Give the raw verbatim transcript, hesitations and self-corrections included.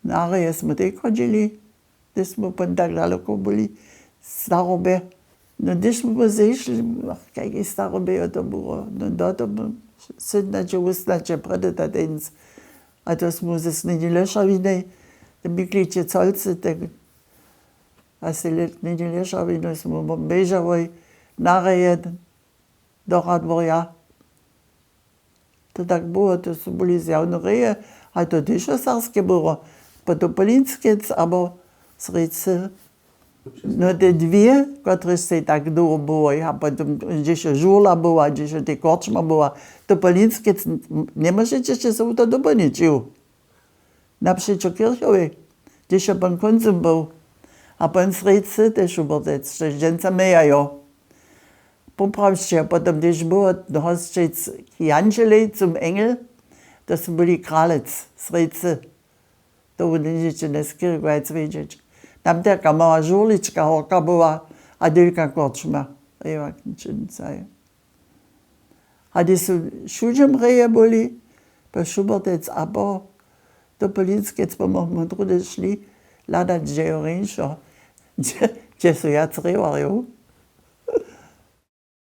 Na reje smy tej chodźili, hdyž smy pon tak daloko byli, starobje. No hdyž smy zešli, ach, kajki starobje jo to było, no do to sydnaće wusnaće prjedy ta teńc. A to smy ze snini lešawinej te mikliće colcy te a se lětnje lešawinu smy běžałoj na reje do radworja. To tak było, to su byli zjawne reje, a to tež serbske było, po topolinskec abo srědce. No te dwě, kotrež sej tak dołho było, a potom hdźež žurla była, hdźež te korčma była, topolinskec, njemóžeće sće so to doplnić ju. Napřećo kirchowej, hdźež je pon kónc był, a pon srědce tež hubortec, štož dźensa mejajo. Poprawsće je potom tež było hosćec k janželej cum engel, to su byli kralec srědce. To wón něhdźeće njeskerikowac wědźeć. Tam terka mała žurlička horka była, a delka korčma. Ewa kničenica je. A hdyž su wšudźe mreje byli, po šubertec abo topolinskec pomóhmy druhdy šli hladać dźe jo rjeńšo, dźe su wjac rewarjow.